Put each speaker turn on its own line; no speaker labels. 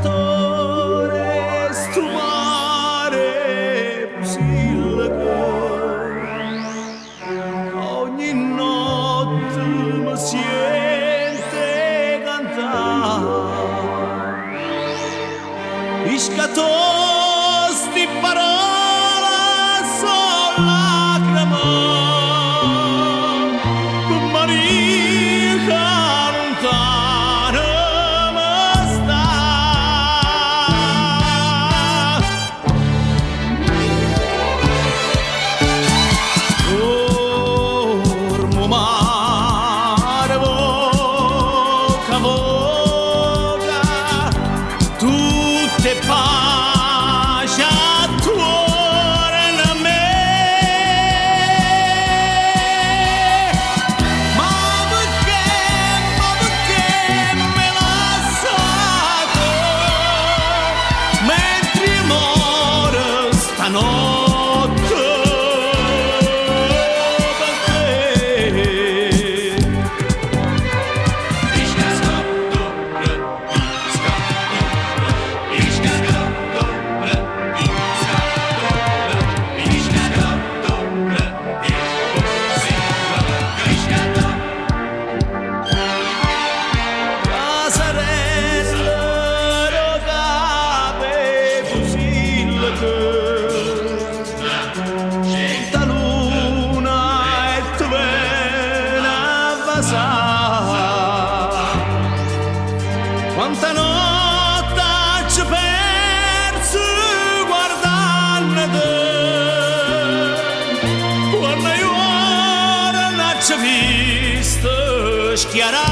Piscatore, 'stu mare 'e Pusilleco, ogni notte me siente 'e cantà. Piscatò, 'sti parole so' lacreme pe' Maria ca luntano me sta. Dorme 'o mare, voca, voca, tutt è pace attuorno a me. Ma pecché, ma pecché m'hê lassato mentre io moro stanotte pe' te?
Piscatore, piscatore, piscatore, piscatore, piscatore 'e Pusilleco.
Casarella d' 'o Capo 'e Pusilleco, 'Sta luna e te vene a vasà. Quanta notte aggio perzo guardannete, Quanno juorno n'aggio visto schiarà.